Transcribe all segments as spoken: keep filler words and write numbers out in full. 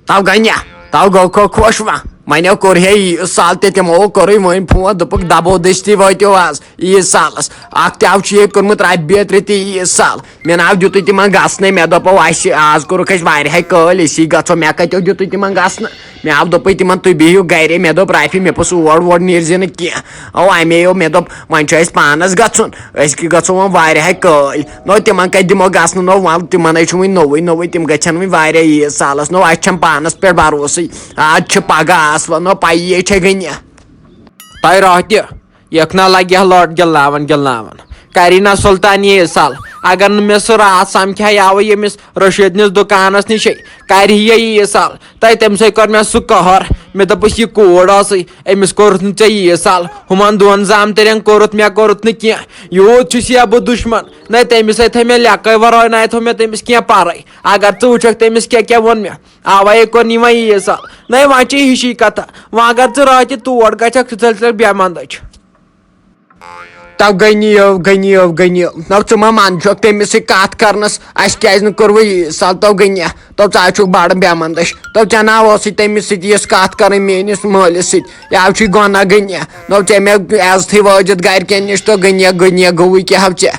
تو گنیا، تو گوٚو خۄ-، خۄش وۄنۍ۔ وۄنۍ کوٚر ہے عیٖد سال تہِ، تِمو کوٚرُے وۄنۍ فون، دوٚپُکھ، "دَبو دٔستی وٲتِو آز عیٖد سالَس۔ اَکھ تہِ آو چھُ یہِ کوٚرمُت رَبہِ بیترِ تہِ عیٖد سال۔ مےٚ نہ آو دیُتُے تِمَن گژھنَے، مےٚ دوٚپ، اَسہِ آز کوٚرُکھ اَسہِ واریاہَے کٲلۍ، أسی گژھو، مےٚ کَتہِ دیُتُے تِمَن گژھنہٕ؟" مےٚ آو دوٚپُے تِمَن، "تُہۍ بِہِو گَرے۔" مےٚ دوٚپ، "رافی، مےٚ پوٚز اور وور نیٖرزِ نہٕ کینٛہہ۔" او اَمے یو مےٚ دوٚپ، وۄنۍ چھُ اَسہِ پانَس گژھُن، أسۍ گژھو وۄنۍ واریاہَے کٲلۍ۔ نو تِمَن کَتہِ دِمو گژھنہٕ؟ نو وَل، تِمَن ہے چھُ وۄنۍ نوٚوُے نوٚوُے، تِم گژھن وۄنۍ واریاہ عیٖد سالَس۔ نو اَسہِ چھَنہٕ پانَس پٮ۪ٹھ بھروسٕے، آز چھِ پَگاہ آسہٕ وۄنۍ، نو پَیی ہے چھے گٔنہِ۔ تۄہہِ راتھ تہِ یکھنا لگہِ ہا لوٹ گِلاوان گِلاوان۔ کری نہ سلطان یہِ سال۔ اگر نہٕ مےٚ سُہ راتھ سمکھے یاوٕ ییٚمِس رشیدنِس دُکانس نِشے، کری یہِ یہِ سال۔ تۄہہِ تٔمۍ سٕے کوٚر مےٚ سُہ قہر۔ مےٚ دوٚپُس، "یہِ کوٗر ٲسٕے، أمِس کوٚرُتھ نہٕ ژےٚ یہِ سال۔ ہُمن دۄن زامتٕرٮ۪ن کوٚرُتھ، مےٚ کوٚرُتھ نہٕ کینٛہہ۔ یوٗت چھُس یا بہٕ دُشمن۔ نہ تٔمِس ہے تھٲے مےٚ لیکے ورٲے، نہ تھوٚو مےٚ تٔمِس کینٛہہ پرے۔ اگر ژٕ وٕچھکھ تٔمِس کیٛاہ کیٛاہ ووٚن مےٚ۔" اوے کوٚر نہٕ وۄنۍ یی سال۔ نَے وۄنۍ چھِ ہِشی کتھا۔ وۄنۍ اگر ژٕ راتہِ تور گژھکھ، ژٕ ژٔلۍ ژٔلۍ بے مندٕچ۔ تو گٔنِو، گٔنِو، گٔنِو۔ نو ژٕ ما منٛدچھکھ تٔمِس سۭتۍ کتھ کرنس؟ اسہِ کیازِ نہٕ کوٚروٕ یی سال؟ تو گٔنِیا، تو ژٕ ہا چھُکھ بڑٕ بے مندٕچ۔ تو ژےٚ نا اوسُے تٔمِس سۭتۍ یِژھ کتھ کرٕنۍ میٲنِس مٲلِس سۭتۍ؟ یہِ ہا چھُے گۄناہ گٔنِیا۔ نو ژےٚ مےٚ عزتھٕے وٲجِتھ گرِکٮ۪ن نِش، تو گٔنِیا، گٔنِیا گوٚوُے کیٛاہ ہو ژےٚ؟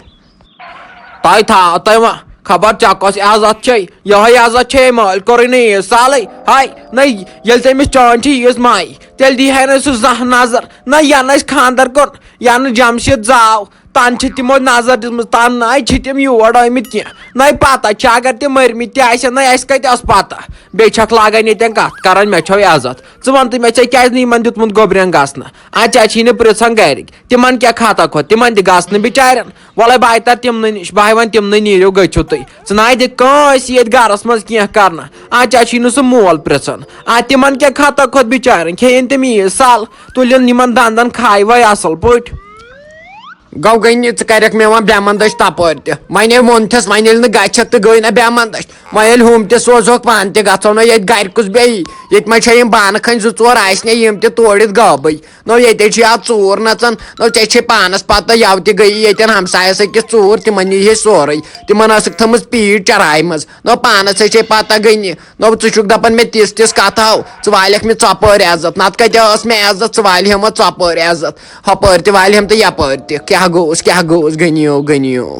تۄہہِ تھاو تۄہہِ وۄنۍ خبر ژےٚ کۄس عزت چھے؟ یِہوٚے عزت چھے مٲلۍ کوٚرُے نہٕ یہِ سالٕے۔ ہاے، نہ ییٚلہِ تٔمِس چٲنۍ چھِ ییٖژ ماے، تیٚلہِ دی ہے نہٕ سُہ زانٛہہ نظر۔ نہ ینہٕ اَسہِ خانٛدر کوٚر، ینہٕ جمشید زاو، تَنہٕ چھِ تِمو نظر دِژمٕژ، تَنہٕ نَے چھِ تِم یور آمٕتۍ کینٛہہ۔ نَے پتہ چھِ اگر تِم مٔرمٕتۍ تہِ آسن، نَے اَسہِ کَتہِ ٲس پتہ؟ بیٚیہِ چھکھ لاگان ییٚتٮ۪ن کَتھ کران، مےٚ چھو عزت۔ ژٕ وَن تہٕ مےٚ، ژےٚ کیٛازِ نہٕ یِمن دیُتمُت گوٚبرٮ۪ن گژھنہٕ؟ آ، ژےٚ چھی نہٕ پرٛژھان گرِکۍ۔ تِمن کیٛاہ خطا کھوٚت؟ تِمن تہِ گژھ نہٕ بِچارٮ۪ن۔ وَلَے بہٕ ہاے تَر تِمنٕے نِش، بہٕ ہاے وَنہٕ تِمنٕے نیٖرِو گٔژھِو تُہۍ۔ ژٕ نہ ہاے دِ کٲنٛسہِ ییٚتہِ گَرَس منٛز کینٛہہ کَرنہٕ۔ آ، ژےٚ چھی نہٕ سُہ مول پرٛژھان۔ آ، تِمن کیٛاہ خطا کھوٚت بِچارٮ۪ن؟ کھیٚیِن تِم عیٖد سال، تُلِن یِمن دَنٛدَن کھاے واے اَصٕل پٲٹھۍ۔ گوٚو گٔنی، ژٕ کَرٮ۪کھ مےٚ وۄنۍ بے مَندَچ تَپٲرۍ تہِ۔ وۄنۍ ییٚلہِ ووٚنتھَس، وۄنۍ ییٚلہِ نہٕ گژھٮ۪کھ تہٕ گٔے نہ بے مَندَچ۔ وۄنۍ ییٚلہِ ہُم تہِ سوزہوکھ پانہٕ تہِ، گژھو نہ ییٚتہِ گَرِ کُس بیٚیہِ؟ ییٚتہِ ما چھےٚ یِم بانہٕ کھٔنۍ زٕ ژور آسہِ نہ یِم تہِ توڑِتھ گٲبٕے۔ نو ییٚتے چھِ یا ژوٗر نژان، نو ژےٚ چھے پانس پتہ، یَوٕ تہِ گٔیی ییٚتٮ۪ن ہمسایس أکِس ژوٗر، تِمن نی ہے سورُے۔ تِمن ٲسٕکھ تھٲمٕژ پیٖٹ چراے منٛز۔ نو پانس ہے چھے پتہ گٔنہِ۔ نو ژٕ چھُکھ دپان مےٚ تِژھ تِژھ کتھ ہاو، ژٕ والکھ مےٚ ژۄپٲرۍ عزت، نتہٕ کتہِ ٲس مےٚ عزت، ژٕ والہِ ہم ژۄپٲرۍ عزت، ہۄپٲرۍ تہِ والہِ ہم تہٕ یپٲرۍ تہِ۔ کیٛاہ گوٚوس، کیٛاہ گوٚوس، گٔنِو، گٔنِو۔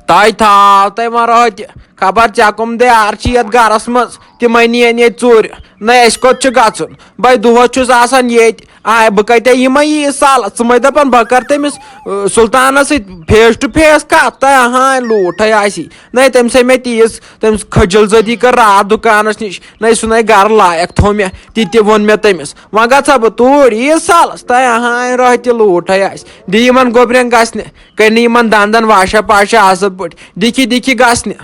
تۄہہِ تھاو تۄہہِ وۄنۍ رٲتہِ خبر ژےٚ کٕم دیار چھِ یَتھ گَرَس منٛز، تِمَے نِیَن ییٚتہِ ژوٗرِ۔ نہ، اَسہِ کوٚت چھُ گژھُن؟ بَے دۄہَس چھُس آسان ییٚتہِ۔ آے، بہٕ کَتہِ یِمَے یہِ سالَس؟ ژٕ مَے دَپان بہٕ کَرٕ تٔمِس، اۭں، سُلطانَس سۭتۍ face to face کَتھ؟ تۄہہِ اَہان لوٗٹھَے آسی۔ نہ، تٔمِس ہے مےٚ تیٖژ، تٔمِس کھٔجِل زٔدی کٔر راتھ دُکانَس نِش۔ نہ، سُہ نَے گَرٕ لایق تھوٚو مےٚ، تہِ تہِ ووٚن مےٚ تٔمِس۔ وۄنۍ گژھٕ ہا بہٕ توٗرۍ یہِ سالَس؟ تۄہہِ اَہان رٲتہِ لوٗٹھَے آسہِ۔ دِ یِمَن گوٚبرٮ۪ن گژھنہِ۔ کٔرۍ نہٕ یِمن دنٛدن واشا پاشا اصل پٲٹھۍ، دِکھِ دِکھِ گژھنہِ۔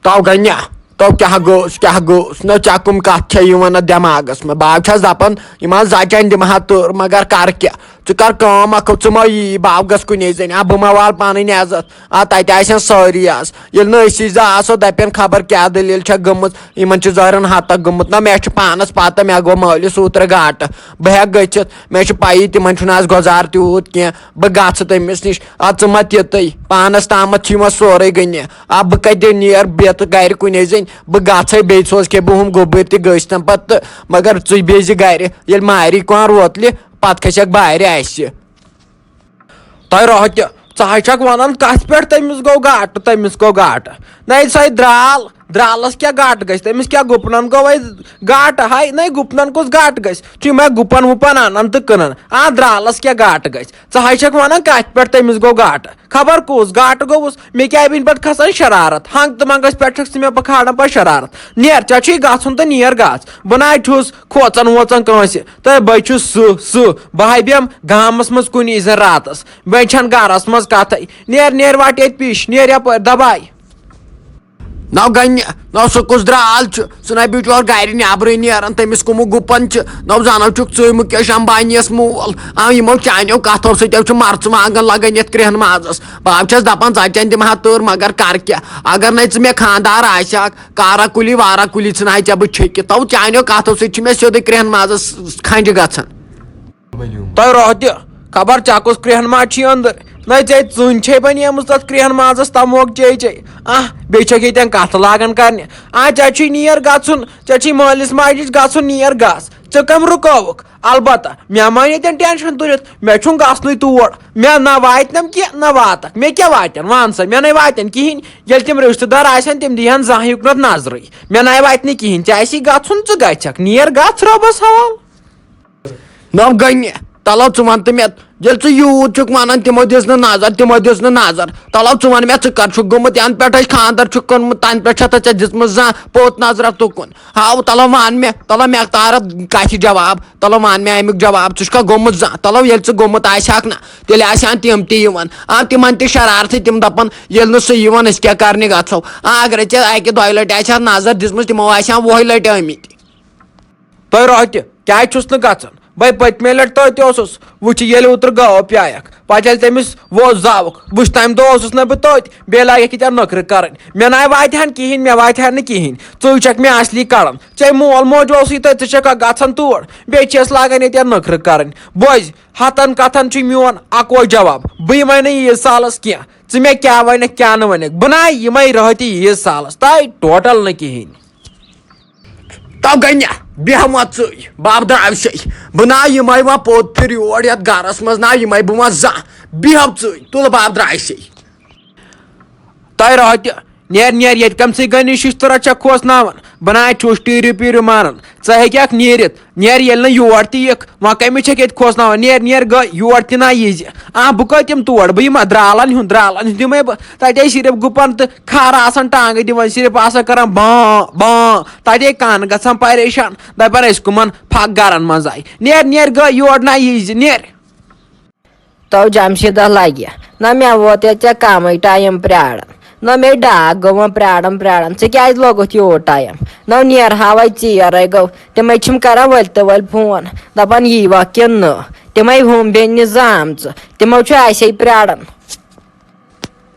تو گنیا، تو کیٛاہ گوٚوس، کیٛاہ گوٚوس؟ نہ ژےٚ کٕم کتھ چھےٚ یِوان اتھ دٮ۪ماغس منٛز؟ بہٕ حظ چھَس دپان، یِم حظ زچٮ۪ن دِمہٕ ہا تٔر، مگر کر کیٛاہ؟ ژٕ کر کٲم اکھ، ژٕ ما یی، بہٕ گژھٕ کُنے زٔنۍ، آ، بہٕ ما والہٕ پنٕنۍ عزت؟ آ، تتہِ آسن سٲری آز۔ ییٚلہِ نہٕ أسی زٕ آسو، دپن خبر کیٛاہ دٔلیٖل چھےٚ گٔمٕژ، یِمن چھِ زہرن ہتک گوٚمُت۔ نہ، مےٚ چھُ پانس پتہ، مےٚ گوٚو مٲلِس اوترٕ گاٹہٕ، بہٕ ہٮ۪کہٕ گٔژھِتھ، مےٚ چھُ پَیی تِمن چھُنہٕ آز گۄزار تیوٗت کینٛہہ۔ بہٕ گژھٕ تٔمِس نِش۔ اَدٕ ژٕ مہ تہِ تُہۍ، پانَس تامَتھ چھُ یِوان سورُے گٔنہِ۔ آ، بہٕ کَتہِ دِمہٕ نیر بیتہٕ گَرِ کُنے زٔنۍ؟ بہٕ گژھَے، بیٚیہِ سوزکھے بہٕ ہُم گوٚبٕرۍ تہِ گٔژھۍ تَمہِ پَتہٕ تہٕ، مگر ژٕ بیٚہزِ گَرِ۔ ییٚلہِ ماری کانٛہہ روتلہِ، پَتہٕ کھسٮ۪کھ بارِ اَسہِ۔ تۄہہِ رۄہہ تہِ، ژٕ ہا چھَکھ وَنان کَتھ پٮ۪ٹھ تٔمِس گوٚو گاٹہٕ، تٔمِس گوٚو گاٹہٕ۔ نَے سۄے درٛال، درٛالَس کیٛاہ گاٹہٕ گژھِ؟ تٔمِس کیٛاہ گُپنَن گوٚو وۄنۍ گاٹہٕ؟ ہاے، نَے گُپنَن کُس گاٹہٕ گژھِ؟ چھُ یِمَے گُپَن وُپَن اَنان تہٕ کٕنان۔ آ، درٛالَس کیٛاہ گاٹہٕ گژھِ؟ ژٕ ہاے چھَکھ وَنان کَتھ پٮ۪ٹھ تٔمِس گوٚو گاٹہٕ؟ خبر کُس گاٹہٕ گوٚوُس؟ مےٚ کیٛاہ بِنہِ پٮ۪ٹھ کھسان شرارت؟ ہنٛگ تہٕ منٛگَس پٮ۪ٹھ چھَکھ ژٕ مےٚ پکھاڑان پَتہٕ شرارت۔ نیر، ژےٚ چھُے گژھُن تہٕ نیر گژھ۔ بہٕ نَے چھُس کھوژان ووژان کٲنٛسہِ۔ تہٕ بَے چھُس سُہ، سُہ۔ بہٕ ہاے بیٚہمہٕ گامَس منٛز کُنی زٔنۍ راتَس۔ وۄنۍ چھَنہٕ گَرَس منٛز کَتھٕے۔ نیر، نیر وَٹ ییٚتہِ پِش، نیر یَپٲرۍ، دَباے۔ نو گنہِ، نو سُہ کُس درٛال چھُ؟ سُہ نَے بِچور گرِ نٮ۪برٕے نیران، تٔمِس کُمہٕ گُپن چھِ؟ نو زنو چھُکھ ژٕے مُکیش امبانی یس مول۔ آ، یِمو چانیو کتھو سۭتۍ چھُ مرژٕوانٛگن لگان یتھ کرٛیہن مازس۔ بہٕ چھَس دپان، ژۄچن دِمہٕ ہا تٔر، مگر کر کیٛاہ؟ اگر نَے ژٕ مےٚ خانٛدار آسہِ ہاکھ، کارا کُلی وارا کُلی ژھٕنہٕ ہا ژےٚ بہٕ چھٔکِتھ۔ تو چانیو کتھو سۭتۍ چھُ مےٚ سیوٚدُے کرٛیہن مازس کھنٛجہِ گژھان۔ تۄہہِ روٚہ تہِ خبر ژےٚ کُس کرٛیہن ماز چھی أنٛدٕر؟ نہ ژےٚ ژٕنۍ چھے بنیمٕژ تتھ کرٛیہن مازس تموک چے چے۔ آہ، بیٚیہِ چھکھ ییٚتٮ۪ن کتھٕ لاگان کرنہِ۔ آ، ژےٚ چھُے نیر گژھُن، ژےٚ چھُے مٲلِس ماجہِ نِش گژھُن، نیر گژھ۔ ژٕ کم رُکٲوُکھ؟ البتہ مےٚ ما ییٚتٮ۪ن ٹینشن تُلِتھ، مےٚ چھُنہٕ گژھنُے تور۔ مےٚ نہ واتنم کینٛہہ، نہ واتکھ۔ مےٚ کیٛاہ واتن؟ وَن سا، مےٚ نے واتن کِہینۍ۔ ییٚلہِ تِم رشتہٕ دار آسن، تِم دِہن زانٛہہ یُکنتھ نظرٕے۔ مےٚ نَے واتہِ نہٕ کِہینۍ۔ ژےٚ آسی گژھُن، ژٕ گژھکھ۔ نیر گژھ رۄبس حوال۔ نم گٔنہِ، تلو ژٕ وَن تہٕ مےٚ، ییٚلہِ ژٕ یوٗت چھُکھ وَنان، تِمو دِژ نہٕ نظر، تِمو دِژ نہٕ نظر۔ تلو ژٕ وَن مےٚ، ژٕ کر چھُکھ گوٚمُت، یَنہٕ پٮ۪ٹھ اَسہِ خانٛدر چھُکھ کوٚرمُت، تَنہٕ پٮ۪ٹھ چھےٚ ژےٚ دِژمٕژ زانٛہہ پوٚت نظرا تُکُن؟ ہاو، تلو وَن مےٚ، تلو مےٚ تارَتھ کَتھِ جواب، تلو وَن مےٚ اَمیُک جواب، ژٕ چھُکھا گوٚمُت زانٛہہ؟ تلو ییٚلہِ ژٕ گوٚمُت آسہِ ہَکھ نہ، تیٚلہِ آسہِ ہَن تِم تہِ یِوان۔ آ، تِمن تہِ شرارتھٕے، تِم دَپَن، ییٚلہِ نہٕ سُہ یِوان، أسۍ کیٛاہ کرنہِ گژھو؟ آ، اگرے ژےٚ اَکہِ دۄیہِ لٹہِ آسہِ ہَن نظر دِژمٕژ، تِمو آسہِ ہَن وُہہِ لٹہِ آمٕتۍ۔ تۄہہِ روتہِ کیٛازِ چھُس نہٕ گژھان؟ بہٕ پٔتمہِ لٹہِ توتہِ اوسُس، وٕچھِ ییٚلہِ اوترٕ گٲو پیایکھ، پتہٕ ییٚلہِ تٔمِس ووٚز زاوُکھ، وٕچھ تمہِ دۄہ اوسُس نہٕ بہٕ توتہِ، بیٚیہِ لاگٮ۪کھ ییٚتٮ۪ن نٔکھرٕ کرٕنۍ۔ مےٚ نَے واتہِ ہَن کِہینۍ، مےٚ واتہِ ہَن نہٕ کِہینۍ۔ ژٕے چھَکھ مےٚ اصلی کڑان۔ ژےٚ مول موج اوسُے تَتہِ، ژٕ چھَکھا گژھان تور؟ بیٚیہِ چھَس لاگان ییٚتٮ۪ن نٔکھرٕ کرٕنۍ۔ بوزِ، ہتن کتھن چھُے میون اکوے جواب، بہٕ یِمے نہٕ عیٖد سالس کینٛہہ۔ ژٕ مےٚ کیٛاہ ونکھ، کیٛاہ نہٕ ونکھ، بہٕ نَے یِمے رٲتی عیٖد سالس، تۄہہِ ٹوٹل نہٕ کِہینۍ۔ تو گٔے نہ، بیٚہہ وۄنۍ ژٕے، بہٕ درٛاوسے۔ بہٕ نہ یِمے وۄنۍ پوٚت پھِر یور یتھ گرس منٛز، نہ یِمے بہٕ وۄنۍ زانٛہہ۔ بیٚہہ ژٕے، تُل بہٕ درٛاوسے۔ تۄہہِ راتہِ، نیر نیر، ییٚتہِ کم ژٕے گٔنِش ہِش تہٕ رچھا کھوژناوان۔ بہٕ نہ چھُس ٹیٖرِ پیٖرِ مانان۔ ژٕ ہیٚکہِ اکھ نیٖرِتھ، نیر ییٚلہِ نہٕ یور تہِ یِکھ، وۄنۍ کٔمِس چھکھ ییٚتہِ کھوژناوان؟ نیر نیر گٔے، یور تہِ نہ ییٖزِ۔ آ، بہٕ کتہِ یِمہٕ تور؟ بہٕ یِمہٕ درالن ہُنٛد، درالن ہُنٛد یِمے بہٕ۔ تتے صرف گُپن تہٕ کھارٕ آسان ٹانگہٕ دِوان، صرف آسان کران بان بان۔ تتے کن گژھان پریشان، دپان أسۍ کٕمن پھکھ گرن منٛز آیہِ۔ نیر نیر گٔے، یور نہ ییٖزِ، نیر۔ تو جمشیدہ لگہِ، نہ مےٚ ووت ییٚتہِ ژےٚ کمٕے ٹایم پرٛاران، نہ مےٚ ڈاکھ گوٚوم پرٛاران پرٛاران، ژےٚ کیٛازِ لوگُتھ یوٗت ٹایم؟ نہ نیرہاوے ژیر گوٚو، تِمے چھِم کران ؤلۍ تہٕ ؤلۍ فون، دپان یی وا کِنہٕ نہٕ؟ تِمے ہُم بیٚنہِ زٕ آمژٕ، تِمو چھُ اسے پرٛاران۔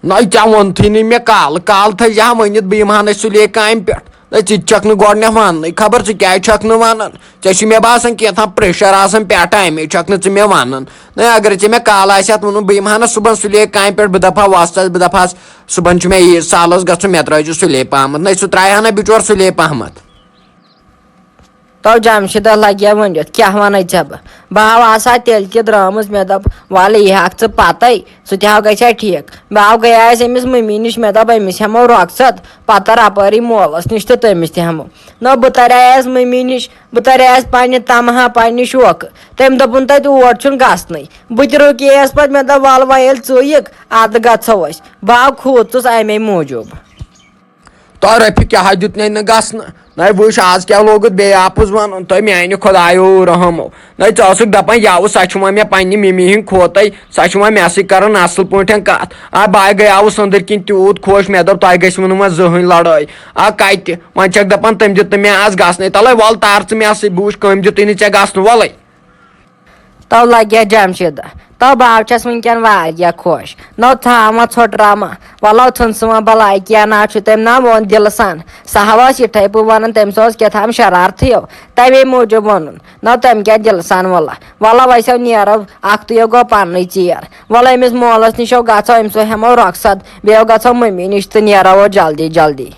نہ، ژےٚ ووٚنتھٕے نہٕ مےٚ کالہٕ۔ کالہٕ تھٲیزِ ہا ؤنِتھ، بہٕ یِمہٕ ہا نہٕ سُلے کامہِ پٮ۪ٹھ۔ نہ، ژٕ تہِ چھکھ نہٕ گۄڈٕنیتھ وننٕے۔ خبر ژٕ کیازِ چھکھ نہٕ ونان؟ ژےٚ چھُے مےٚ باسان کینٛہہ تام pressure آسان پٮ۪ٹھٕ، امے چھکھ نہٕ ژٕ مےٚ ونان۔ نہ، اگرے ژےٚ مےٚ کالہٕ آسہِ ہا ووٚنمُت، بہٕ یِمہٕ ہا نہٕ صُبحن سُلے کامہِ پٮ۪ٹھ، بہٕ دپہٕ ہا وۄستس، بہٕ دپہٕ ہس، صُبحن چھُ مےٚ عیٖد سالس گژھُن، مےٚ ترٲیزِ سُلے پہمتھ۔ نہ، سُہ ترایہِ ہا نہ بِچور سُلے پہمتھ۔ تو جمشیدہ لگیا ؤنِتھ، کیٛاہ وَنَے ژےٚ بہٕ؟ بہٕ ہاو آسہٕ ہا تیٚلہِ تہِ درٛامٕژ، مےٚ دوٚپ، وَلہٕ یہِ ہاکھ ژٕ پَتَے، سُہ تہِ ہاو گژھِ ہا ٹھیٖک۔ بہٕ ہاو گٔیاس أمِس مٔمی نِش، مےٚ دوٚپ، أمِس ہٮ۪مو رۄخصت، پَتہٕ تَر اَپٲری مولَس نِش تہٕ تٔمِس تہِ ہٮ۪مو۔ نہ، بہٕ تَرییَس مٔمی نِش، بہٕ تَرییَس پنٛنہِ طمہہ، پنٛنہِ شوقہٕ۔ تٔمۍ دوٚپُن تَتہِ اور چھُنہٕ گژھنٕے۔ بہٕ تہِ رُکییَس پَتہٕ، مےٚ دوٚپ، وَلہٕ وۄنۍ ییٚلہِ ژٕ یِکھ، اَدٕ گژھو أسۍ۔ بہٕ ہاو کھوٗژُس اَمے موٗجوٗب۔ تۄہہِ رۄپیہِ کیٛاہ دیُت نے نہٕ گژھنہٕ؟ نَے وٕچھ، آز کیٛاہ لوگُتھ بیٚیہِ اَپُز وَنُن؟ تۄہہِ میٛانہِ خۄدایو رحمو۔ نَے ژٕ ٲسٕکھ دَپان، یَوٕ سۄ چھِ وۄنۍ مےٚ پنٛنہِ مِمی ہِنٛدۍ کھوتَے، سۄ چھِ وۄنۍ مےٚ سۭتۍ کَران اَصٕل پٲٹھۍ کَتھ۔ آ، بہٕ گٔیاوُس أنٛدٕرۍ کِنۍ تیوٗت خۄش، مےٚ دوٚپ، تۄہہِ گٔژھِوٕ نہٕ وۄنۍ زٕہٕنۍ لَڑٲے۔ آ، کَتہِ؟ وۄنۍ چھَکھ دَپان، تٔمۍ دیُت نہٕ مےٚ آز گژھنَے۔ تَلَے وَل، تار ژٕ مےٚ سۭتۍ، بہٕ وٕچھِ، کٔمۍ دیُت نہٕ ژےٚ گژھنہٕ، وَلَے۔ تو لگیا جمشیدہ۔ تو بہٕ آو چھَس وٕنکٮ۪ن واریاہ خۄش۔ نو ژھاما ژھۄٹراما۔ وَلو ژھٕن سُہ وۄنۍ بَلاے، کینٛہہ نہ چھُ۔ تٔمۍ نہ ووٚن دِلہٕ سان۔ سۄ ہا ٲس یِتھَے پٲٹھۍ وَنان، تٔمِس اوس کیٛاہ تام شرارتھٕے یو۔ تَمے موٗجوٗب ووٚنُن۔ نو تٔمۍ کیٛاہ دِلہٕ سان وَلہ۔ وَلو أسۍ ہو نیرو، اَکھتُے یو گوٚو پَننُے ژیر۔ وَلہٕ أمِس مولَس نِش ہو گژھو، أمِس ہو ہٮ۪مو رۄخصت، بیٚیہِ ہو گژھو مٔمی نِش تہٕ نیرو جلدی جلدی۔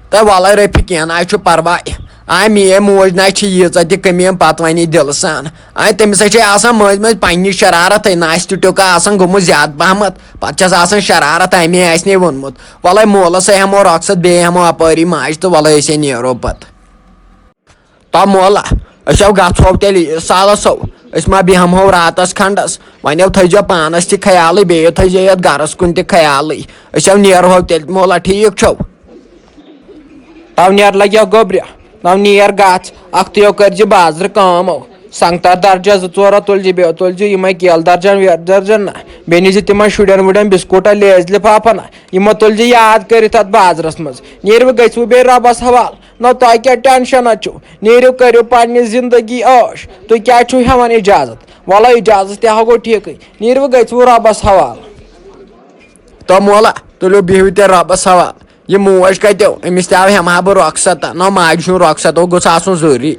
تہٕ وَلَے رفیق، کینٛہہ نہ چھُ پَرواے۔ آے میٛٲنۍ موج نہ چھِ ییٖژاہ تہِ کٔمی، پَتہٕ وَنہِ دِلہٕ سان۔ آے تٔمِس ہا چھے آسان مٔنٛزۍ مٔنٛزۍ پنٛنی شرارت، ہے نہ آسہِ تہِ ٹیوٚکا آسان گوٚمُت زیادٕ پَہمَتھ، پَتہٕ چھَس آسان شرارت، اَمے آسہِ نے ووٚنمُت۔ وَلَے مولَس ہے ہٮ۪مو رۄخصت، بیٚیہِ ہٮ۪مو اَپٲری ماجہِ تہٕ وَلَے أسۍ ہے نیرو پَتہٕ۔ تو مولا، أسۍ ہو گژھو تیٚلہِ سالس ہو، أسۍ ما بیٚہمہو راتس کھنڈس۔ وۄنۍ ہو تھٲیزیو پانس تہِ خیالٕے، بیٚیہِ تھٲیزیو یتھ گرس کُن تہِ خیالٕے۔ أسۍ ہو نیرہو تیٚلہِ مولا، ٹھیٖک چھو؟ تو نیر لگیو گوٚبرِ، تو نیر گژھ، اکھ تُیو کٔرزِ بازرٕ کٲم ہو۔ سنگتر درجہ زٕ ژور ہو تُلزِ، بیٚیہِ تُلزِ یِمے کیلہٕ درجن ویلہٕ درجن نہ، بیٚیہِ نِزِ تِمن شُرٮ۪ن وُرٮ۪ن بسکوٹا لیز لفافہ نہ، یِمو تُلزِ یاد کٔرِتھ اتھ بازرس منٛز۔ نیٖرِو گٔژھِوٕ بیٚیہِ رۄبس حوالہٕ۔ نہ تۄہہِ کیٛاہ ٹینشن چھُو؟ نیٖرِو کٔرِو پننہِ زندگی عٲش۔ تُہۍ کیٛازِ چھُو ہٮ۪وان اجازت؟ وَلہٕ اجازت تہِ ہا گوٚو ٹھیٖکٕے۔ نیٖرِو گٔژھِوٕ رۄبَس حوالہٕ۔ تو مولا، تُلِو بِہِو تیٚلہِ رۄبَس حوالہٕ۔ یہِ موج کَتہِ؟ أمِس تہِ آو ہٮ۪مہٕ ہا بہٕ رۄخصت۔ نہ ماجہِ ہُنٛد رۄخصت گوٚژھ آسُن ضروٗری۔